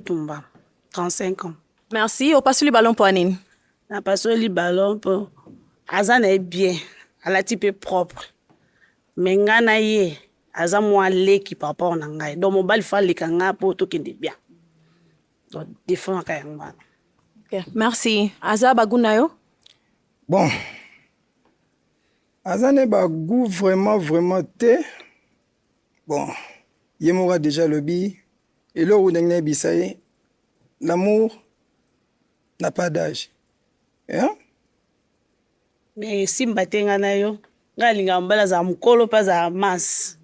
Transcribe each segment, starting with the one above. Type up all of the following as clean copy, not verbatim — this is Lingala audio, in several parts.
Tumba, 35 ans. Merci. Opasuli ballon mpo ya nini? Napasoli ballon mpo aza na ye bien, alati mpe propre. Mais ngai na ye aza mwa leki par rapport na ngai. Donc mobali faut aleka ngai mpo tokende bien. Donc défaut naka yango wana. Okay, merci. Aza bagu na yo? Bon, aza ne bagu vraiment vraiment te. Bon, ye moko deja alobi eloko ndenge nayebisa ye, l'amour n'a pas d'âge, hein? Mais esimba te ngai na yo. Ngai alingaka mobali azala mokolo mpe azala masse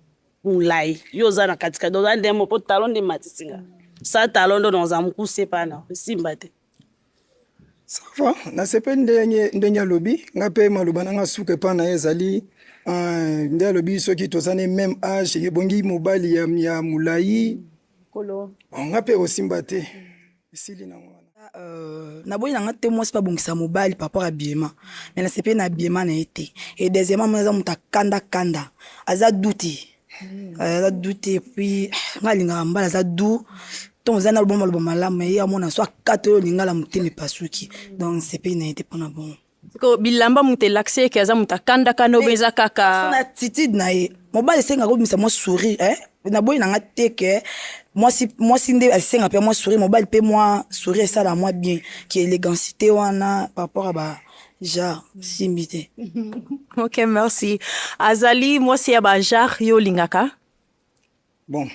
molai. Yo oza na katikati, oza nde moko talon nde ematisi nga. Sa talon nde oza mokuse pana, esimba te. Ça va, nasepeli ndenge ndenge alobi. Nga mpe maloba na nga suka epai na ye ezali nde alobi soki toza ne même âge, ebongi mobali ya, ya molai. Bon, nga mpe kosimba te, esili nango wana. Naboyi na nga te mwasi babongisa mobali par rapport à habillement, mais nasepeli na habillement na ye te. Et deuxièmement, moni aza moto akanda kanda, aza doux te, aza doux te. Et puis nga alingaka mobali aza doux, ntongo oza na loba maloba malamu, ye amona so akata oyo olingala motema epasuki. Donc nasepeli na ye te mpona bongo. Siko bilamba moto elakisi eke aza moto akandakanda obe eza kaka son attitude na ye. Mobali esengaka obimisa mwa sourire, eh? Naboyi na nga te ke mwasi mwasi nde asenga mpe mwa sourire, mobali mpe mwa sourire esala mwa bien ke élégancité wana par rapport à ba genre simbi te. Ok, merci. Azali mwasi ya ba genre yo olingaka? Bon,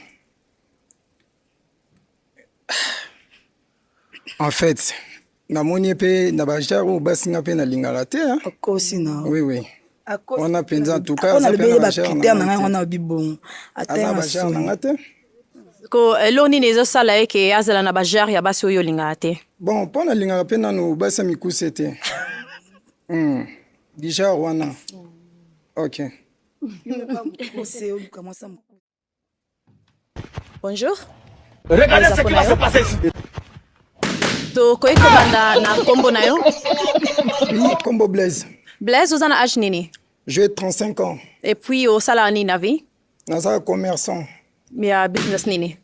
en fait namoni ye mpe na bagenre oyo basi nga mpe nalingaka te, hein? Akosi na Oui, oui, wana mpenza en tout cas mpona aza mpe alobeli na bagenre bacritère na na ngai ngai wana te. alobi bongo ata Aza ye na na bagenre na soni. nga te. Ko eloko nini ezosala ye ke azala na bagenre ya basi oyo olingaka te? Bon, mpo nalingaka mpe nanu basi ya mikuse te, du genre wana, ok. Mokuse, oluka mwasi ya mokuse. Bonjour. Regardez ce qui va se passer ici. Tokoki kobanda na nkombo na yo? Oui, kombo Blaise. Blaise, oza na age nini? J'ai 35 ans. Et puis osalaka nini na vie? Naza commerçant. Ya business nini?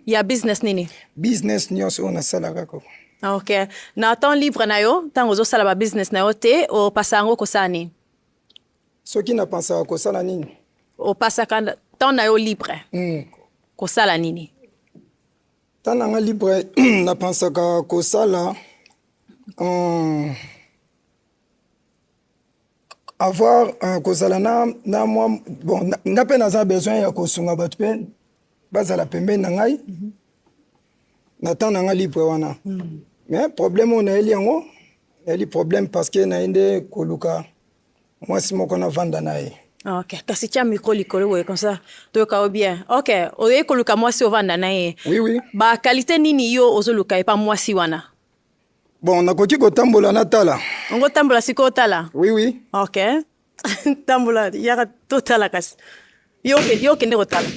Ya business nini? Business nyonso oyo nasalaka kaka. Ok, na temps libre na yo, ntango ozosala ba business na yo te, opasa yango kosala nini? Soki napensaka kosala nini? Opasaka temps na yo libre kosala nini? Temps na nga libre napensaka kosala avoir kozala na, na mwa bon, nga mpe naza besoin ya kosunga bato mpe bazala pembeni na ngai na temps na nga libre wana. Mais problème oyo nayeli yango, nayeli problème parce que naye nde koluka mwasi moko navanda na ye. Ok, kasi tia micro likolo boye, comme ça toyoka yo bien. Ok, oyeyi koluka mwasi ovanda na ye? Oui. Baqualité nini yo ozoluka epa mwasi wana? Bon, nakoki kotambola natala. Ongo tambola sikoyo otala? Oui. Ok, tambola, yaka totala. Kasi yo yo okende kotala.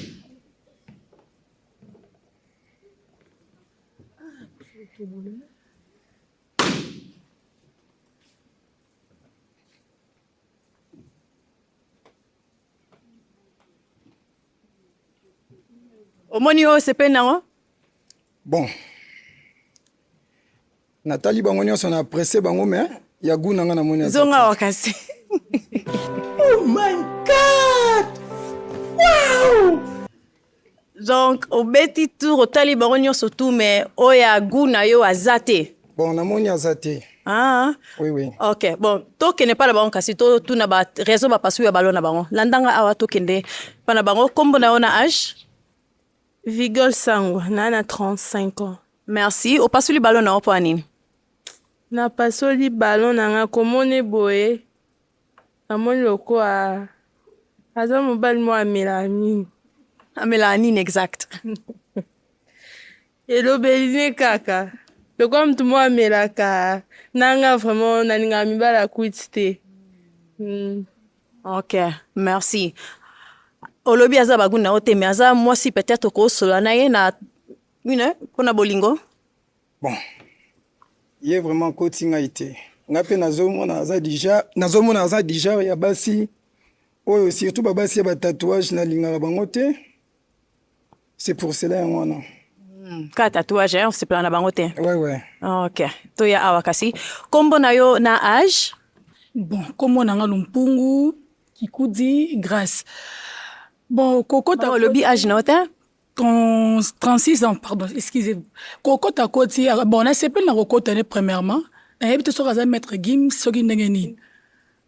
Omoni oyo osepeli nango? Bon, natali bango nyonso, na apprécie bango, mais ya goût na nga namoni aza Zonga te. awa kasi. Oh my God! Wow! Donc obeti tour, otali bango nyonso tu, mais oyo ya goût na yo aza te? Bon, namoni aza te. Ah. Oui. Ok, bon, tokende mpa na bango kasi, totuna ba raison bapasu ya balo na bango. Landanga awa, tokende mpa na bango. Nkombo na yo na age? Vigol Sango, na na 35 ans. Merci. Opasuli balo na yo mpo ya nini? Napasoli ballon na nga komona boye, namoni lokola aza mobali moko amelaka mingi. Amelaka nini exact? Elobeli ne kaka lokola motu moko amelaka na nga vraiment nalingaka mibali akwiti te. Ok, merci. Olobi aza bagu na yo te, mais aza mwasi peut-être okosola na ye na une mpona bolingo? Bon, ye vraiment akoti ngai te. Ngai mpe nazomona aza déjà, nazomona aza déjà ya basi oyo, surtout babasi ya batatouage nalingaka bango te. C'est pour cela yango wana. Kaka tatouage hein, osepela na bango te. Ouais, ouais. Ok, toya awa kasi. Kombo na yo na age? Bon, kombo na nga Lumpungu Kikudi Grace. Bon, kokota olobi age na yo te? 36 ans, pardon, excusez. Kokota koti, bon, nasepeli na kokota ne premièrement. Nayebi te soki aza maître Gims, soki ndenge nini.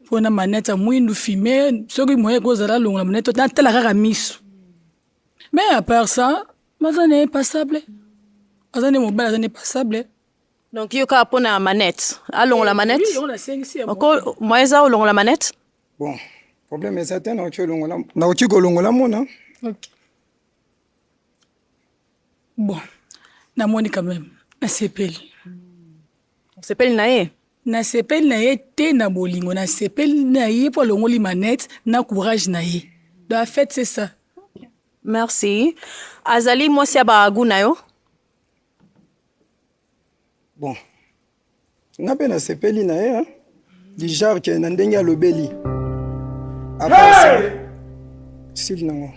Mpona manette ya mwindu fume, soki moyen ekozala alongola manette, natala kaka miso. Mais à part ça, baza na ye passable. Aza nde mobali, aza nde passable. Donc yo kaka mpona manette, alongola manette? Oui, on asengisi ya Oko moyen eza olongola manette? Bon, problème eza te, nakoki olongola, nakoki kolongola mona. Ok. Bon, namoni quand même, nasepeli. Osepeli na ye? Nasepeli na ye te na bolingo, nasepeli na ye mpo alongoli manette na courage na ye. Donc en fait c'est ça. Merci. Azali mwasi ya ba goût na yo? Bon, nga mpe nasepeli na ye, hein? Du genre ke na ndenge alobeli. À part ça, style nango.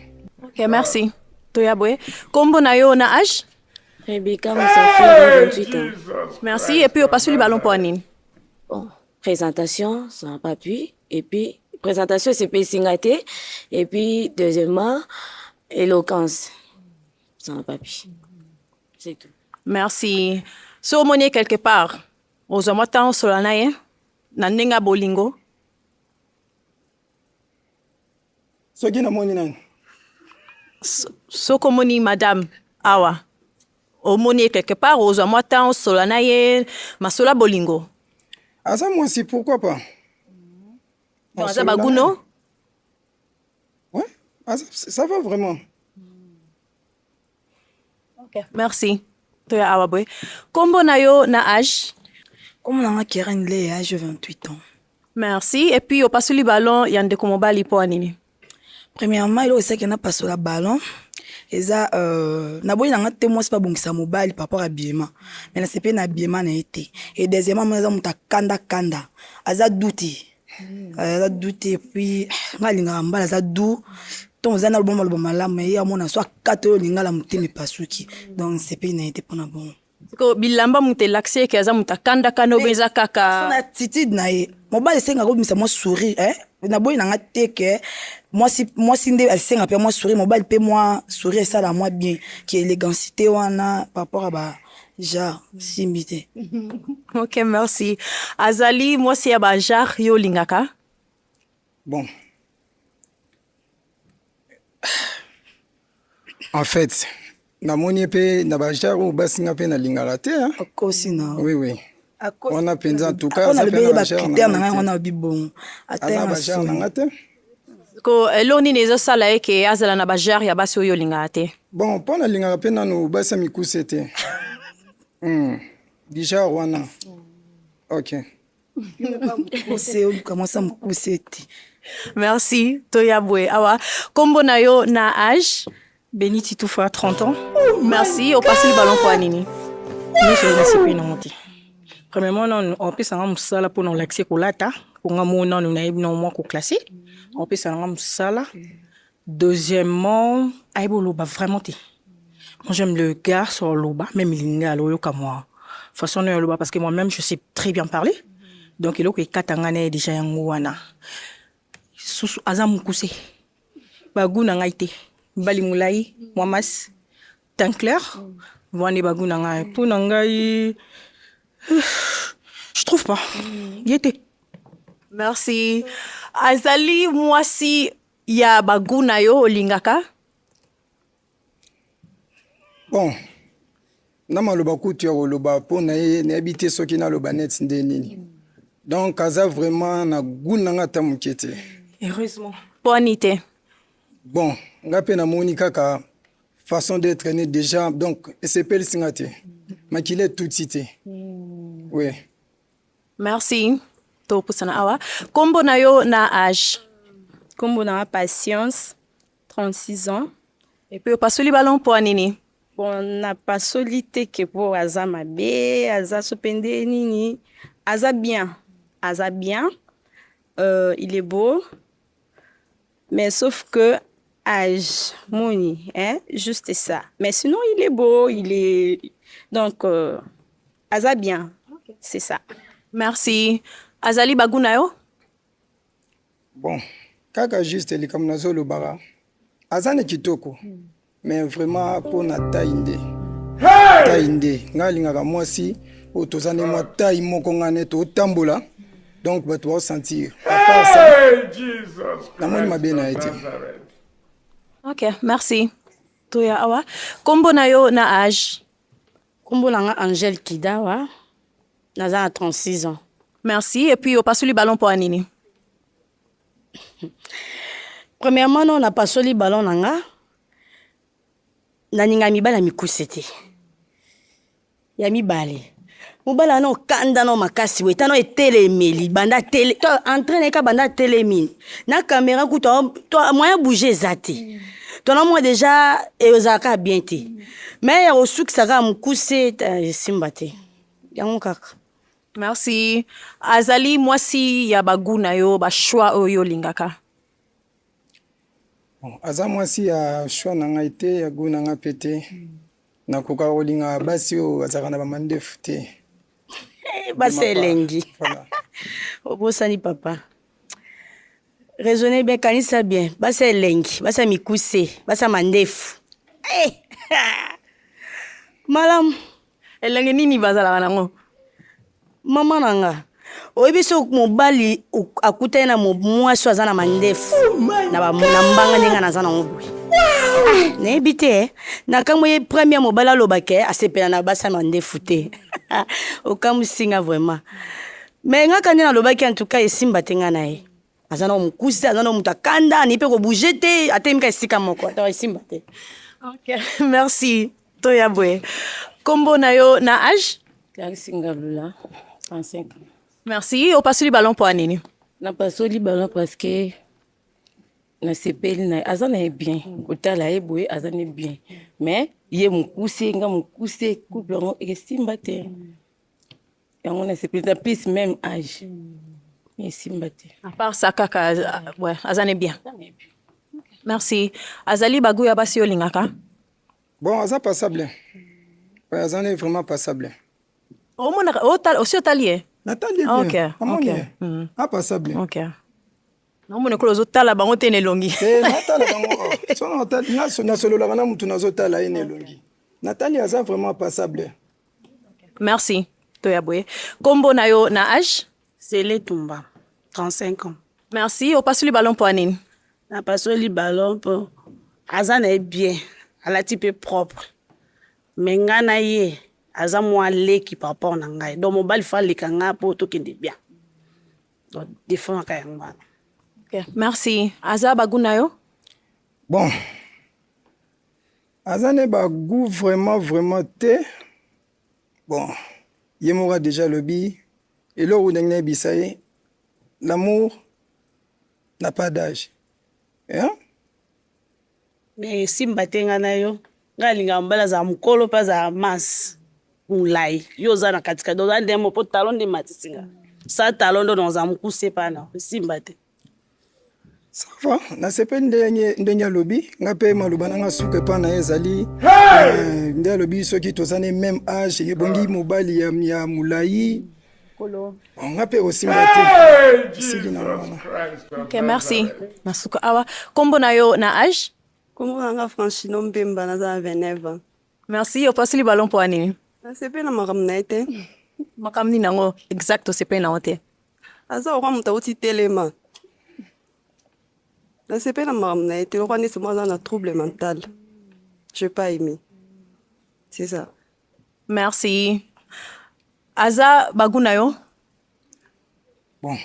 Ok, merci. Toya boye. Kombo na yo na age? Rebecca Moussafiri, 28 ans. Merci. Et puis opasuli ballon mpo ya nini? Bon, présentation, ça n'a pas pu. Et puis, présentation, c'est Pesingate. Et puis, deuxièmement, éloquence. Ça n'a pas pu. C'est tout. Merci. So omoni ye quelque part, ozwa mwa ntango osolola na ye na ndenge ya bolingo? Soki namoni nani? Soki omoni madame awa, omoni ye quelque part, ozwa mwa ntango osolola na ye masolo ya bolingo? Aza mwasi, pourquoi pas? Donc aza baguno? Ouais, aza, ça va vraiment. Ok, merci. Toya awa boye. Kombo na yo na age? Kombo na nga Keren Lea, j'ai 28 ans. Merci. Et puis opasuli ballon ya ndeko mobali mpo ya nini? Premièrement, eloko esalaki napasola ballon eza naboyi na nga te mwasi mpe abongisa mobali par rapport à habillement, mais nasepeli na habillement na ye te. Et deuxièmement, moni aza moto akanda kanda, aza doux te. Aza doux te. Et puis nga alingaka mobali aza doux, ntongo oza na loba maloba malamu, ye amona so akata oyo olingala motema epasuki. Donc nasepeli na ye te mpona bongo. Siko bilamba moto elakisi eke aza moto akandakanda obe eza kaka son attitude na ye. Mobali esengaka obimisa mwa sourire, eh? Naboyi na nga te ke mwasi, mwasi nde asenga mpe mwa sourire, mobali mpe mwa sourire esala mwa bien ke élégancité wana par rapport à ba genre simbi te. Ok, merci. Azali mwasi ya ba genre yo olingaka? Bon, en fait, namoni ye mpe na bagenre oyo basi nga mpe nalingaka te, hein? Akosi na Oui, oui. Wana mpenza, en tout cas, aza aza mpe nalobeli na bagenre bacritère na na ngai ngai wana te. obi bongo. Aza na bagenre na nga te. Ko eloko nini ezosala ye ke azala na bagenre ya basi oyo olingaka te? Bon, mpo nalingaka mpe nanu basi ya mikuse te. Du genre wana. Ok. Mokuse, oluka mwasi ya mokuse te. Merci. Toya boye awa. Kombo na yo na age? Béni Titoufa, 30 ans. Merci. Opasuli ballon mpo ya nini? Nyonso nasepeli nango te. Premièrement, nanu opesanga mosala mpona olakisi kolata mponga mo nanu nayebi na mwa koclasser, opesa nanga mosala. Deuxièmement, ayebi oloba vraiment te. Moi j'aime le gars sur oloba, même lingala oyoka mwa façon oyo oloba, parce que moi-même je sais très bien parler. Donc eloko ekatanga na ye déjà yango wana. Susu aza mokuse, bagoût na ngai te. Mibali molai, mwa masse, teint clair, wana bagoût na ngai. Mpo na ngai, je trouve pas ye te. Merci. Azali mwasi ya bagoût na yo olingaka? Bon, na maloba kutu ya koloba mpo na ye nayebi te soki naloba neti nde nini. Donc aza vraiment na goût na nga ata moke te. Heureusement. Mpo ani te? Bon, nga mpe namoni kaka façon d'être né déjà, donc esepelisi nga te, makili etuti te. Oui. Merci. Topusana awa. Kombo na yo na age? Kombo na nga Patience, 36 ans. Et puis opasuli ballon mpo ya nini? Bon, napasoli te ke mpo aza mabe, aza so mpe nde nini. Aza bien, aza bien, il est beau, mais sauf que Âge, moni, hein? Juste ça. Mais sinon, il est beau, il est. Donc, aza bien. Okay. C'est ça. Merci. Azali ba goût na yo? Bon, kaka juste likambo nazolobaka, aza na kitoko, mais vraiment mpo na taille nde, taille nde. Ngai alingaka mwasi oyo toza nde mwa taille moko, ngai nde totambola, donc bato baosentir. À part ça, namoni mabe na ye te. Ok, merci. Toya awa. Kombo na yo na âge? Kombo na nga Angèle Kidawa, naza na 36 ans. Merci. Et puis opasuli ballon mpo ya nini? Premièrement, no napasoli ballon na nga, naninga mibali ya mikuse te. Ya mibale, mobali wana okanda no makasi boye, tano etelemeli banda tele to entraîne ka banda telemi na caméra kutu to moyen bouger eza te. Tona mwa déjà ezalaka bien te, mais ya kosukisa kaka mokuse, esimba te, yango kaka. Merci. Azali mwasi ya ba goût na yo, ba choix oyo olingaka? Bon, aza mwasi ya choix na ngai te, ya goût na ngai mpe te. Nakoka kolinga basi oyo bazalaka na bamandefu te. Basi elengi. Voilà. Obosani papa, raisonne bien, kanisa bien. Basi elengi, basi ya mikuse, basi ya mandefu. Eh! Malamu. Elenge nini bazalaka nango? Mama na nga, oyebi so mobali akutani na mwasi oyo aza na mandefu na mbanga ndenge naza nango boye. Ah, nayebi te, eh. Nakambo ye premier mobali alobake asepela na basi ya mandefu te. Okamwisinga vraiment, mais ngaka nde nalobaki, en tout cas esimba te. Nga na ye aza na mokuse, aza na moto akanda, ani mpe kobouger te, atelemika esika moko, ata esimba te. Ok, merci. Toya boye. Kombo na yo na âge? Clarisse Ngalula, 35 ans. Merci. Opasuli ballon mpo ya nini? Napasoli ballon parce que nasepeli na ye, aza na ye bien. Kotala ye boye, aza ne bien, mais ye mokuse, nga mokuse, couple yango esimba te. Yango nasepeli na plus même âge, mais esimba te. À part ça kaka, ouais, aza ne bien. Merci. Azali ba goût ya basi oyo olingaka? Bon, aza passable. Ouais, aza ne vraiment passable. Omonaka osi otali ye? Natali ye. Bien, amoni ye a passable. Ok, naomona ekolo ozotala bango te na elongi. Te, natala bango so nasololaka na mutu, nazotala ye na elongi. Natali, aza vraiment passable. Merci. Toya boye. Kombo na yo na âge? Sele Tumba, 35 ans. Merci. Opasuli ballon mpo ya nini? Napasoli ballon mpo aza na ye bien, alati mpe propre, mais ngai na ye aza mwa leki par rapport na ngai. Donc mobali faut aleka ngai mpo tokende bien. Donc défendaka yango wana. Ok, merci. Aza ba goût na yo? Bon, aza ne ba goût vraiment vraiment te. Bon, ye moko déjà alobi eloko ndenge nayebisa ye: l'amour n'a pas d'âge, hein? Mais esimba te. Ngai na yo, ngai alingaka mobali azala mokolo mpe azala masi molai. Yo oza na katikati, oza ndemo mpo talon nde ematisinga sa talon nde ozala mokuse pana, esimba te. Ça va, nasepeli ndenge alobi. Nga mpe maloba nanga suka epa na ye ezali nde alobi soki toza ne même âge, ebongi mobali ya molai. Nga mpe kosimba te, esili na wana. Ok, merci. Nasuka awa. Kombo na yo na âge? Kombo na nga Franchino Mbemba, naza na 29 ans. Merci. Opasuli ballon mpo ya nini? Nasepeli na makambo na ye te. Makambo nini yango exact osepeli nango te? Aza lokwa moto auti telema. Nasepeli na makambo na ye te, lokwa neti mo aza na trouble mental. Je pas aimé, c'est ça. Merci. Aza ba goût na yo? Bon,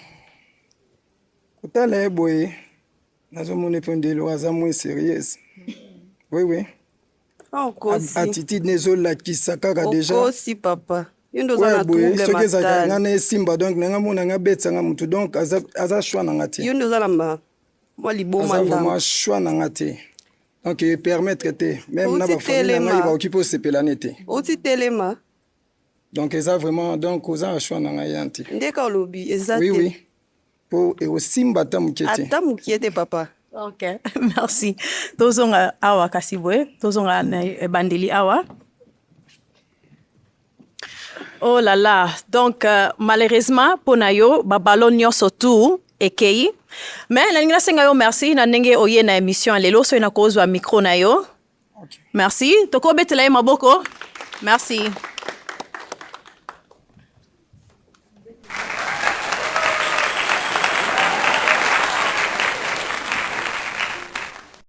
kotala ye boye, nazomona mpe ndelo aza moins sérieuse. Oui. Okosi. Attitude ne ezolakisa kaka déjà. Okosi papa, yo nde oza na boye trouble soki ezalaka mental. nga na esimba, donc nanga mona nga abetisa mutu, donc aza choix na nga te. Yo nde oza na mwa liboma. Aza ndambo. vraiment choix na nga te, donc epermettre te même na Outi bafamille na ngai telema. bakoki mpe osepela ne te. Outi telema. Donc eza vraiment, donc oza na choix na ngai ya te. Ndeka olobi eza Oui. te. Oui, po ekosimba ata moke te. Ata mokie te papa. Ok, merci. Tozonga awa kasi boye, tozonga na ebandeli awa. Oh là là, donc malheureusement mpo na yo baballon nyonso tu ekei, mais nalingi nasenga yo merci na ndenge oye na émission ya lelo. Soki nakozwa micro na yo. Merci, tokobetela ye maboko. Merci.